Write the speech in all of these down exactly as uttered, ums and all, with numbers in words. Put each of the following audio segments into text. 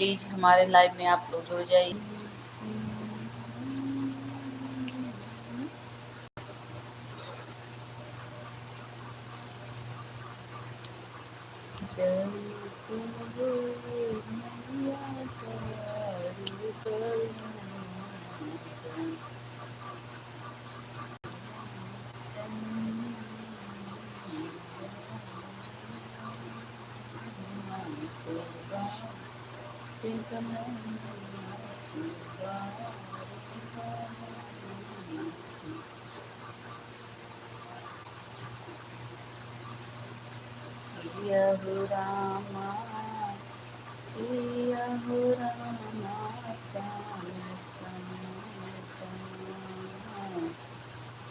प्लीज हमारे लाइव में आप लोग जुड़ जाइए। जय गुरु मैया, जय गुरु। किया हो रामा, किया हो रामा, कान समेता।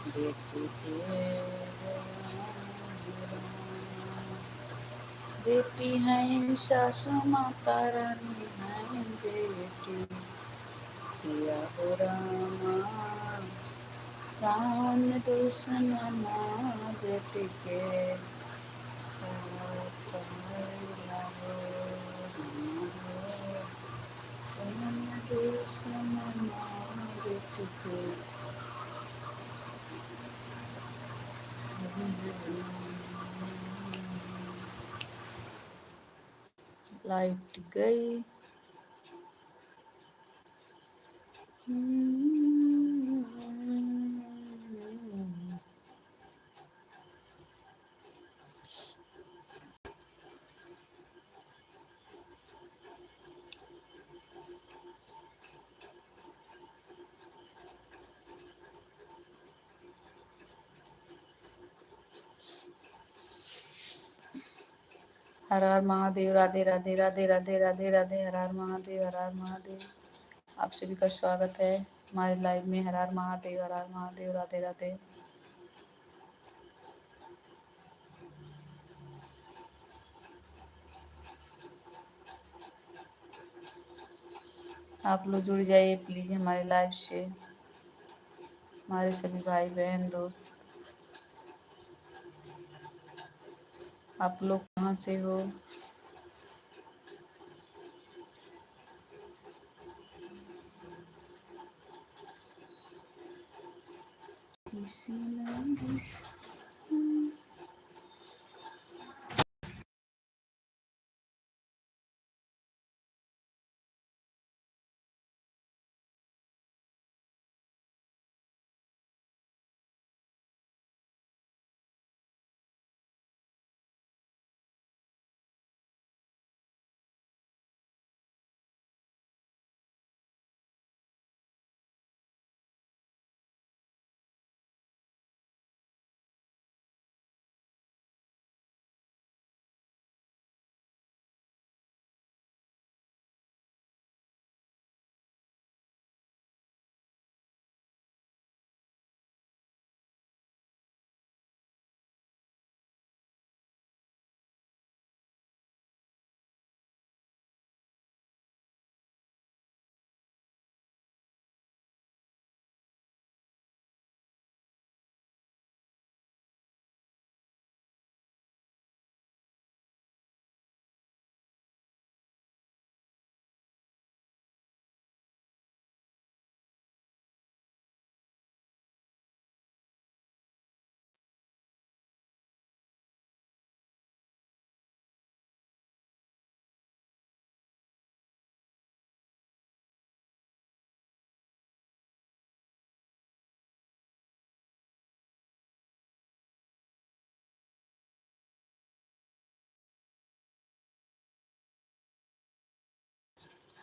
बेटी के बेटी हैं सासु माता रानी हैं बेटी। किया हो रामा, प्राण दुश्मना बेटी के साथ हो रामा। प्राण दुश्मना बेटी के। लाइट गई। हर हर महादेव, राधे राधे, राधे राधे, राधे राधे, हर हर महादेव, हर हर महादेव। आप सभी का स्वागत है हमारे लाइव में। हर हर महादेव, हर हर महादेव, राधे राधे। आप लोग जुड़ जाइए प्लीज हमारे लाइव से, हमारे सभी भाई बहन दोस्त। आप लोग कहाँ से हो?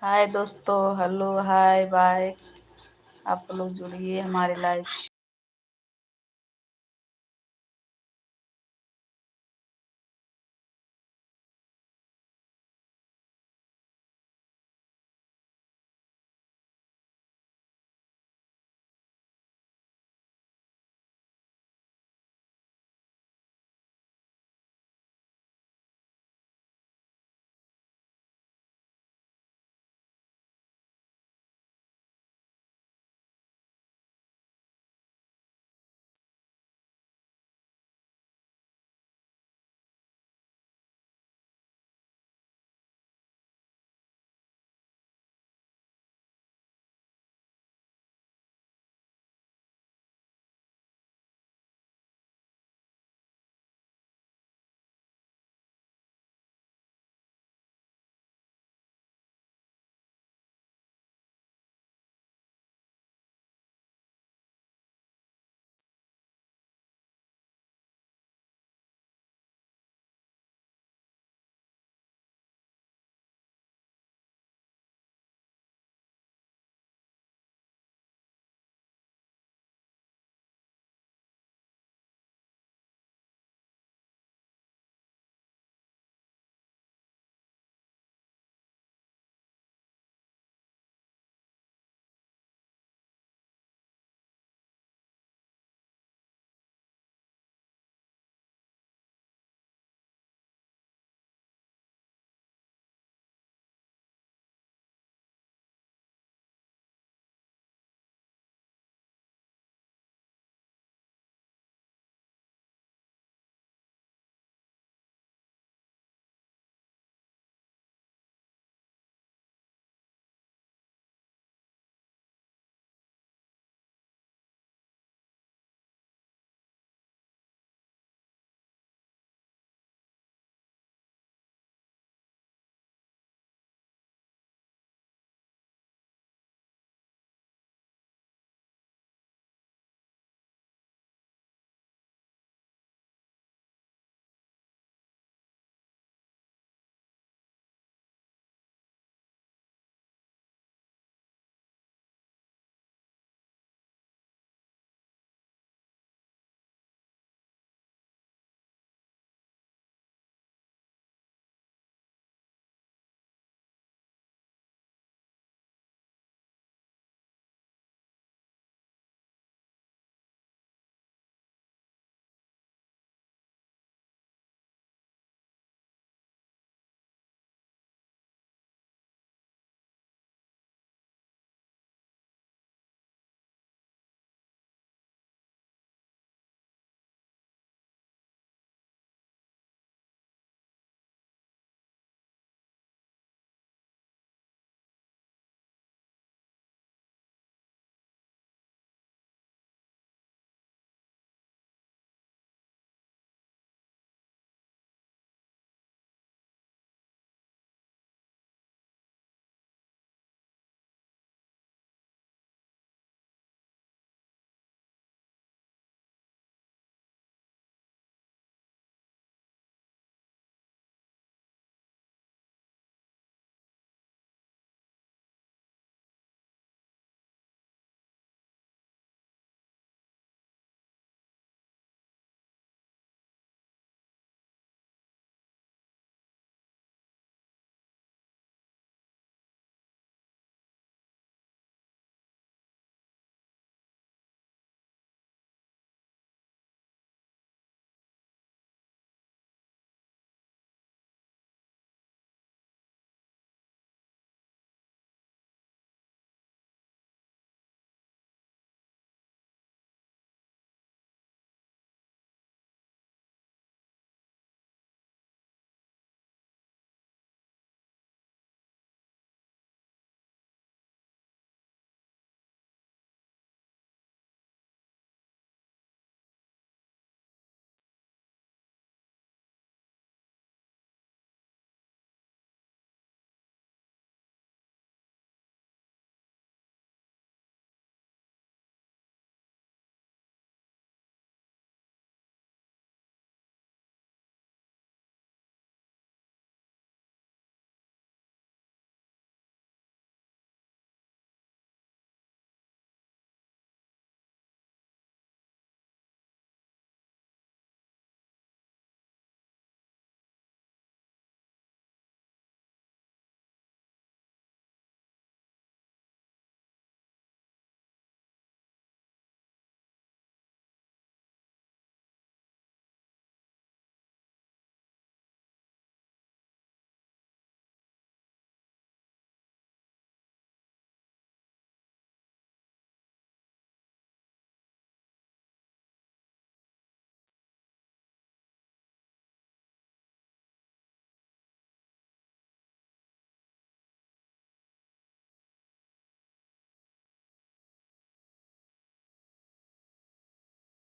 हाय दोस्तों, हेलो, हाय, बाय। आप लोग जुड़िए हमारे लाइव से।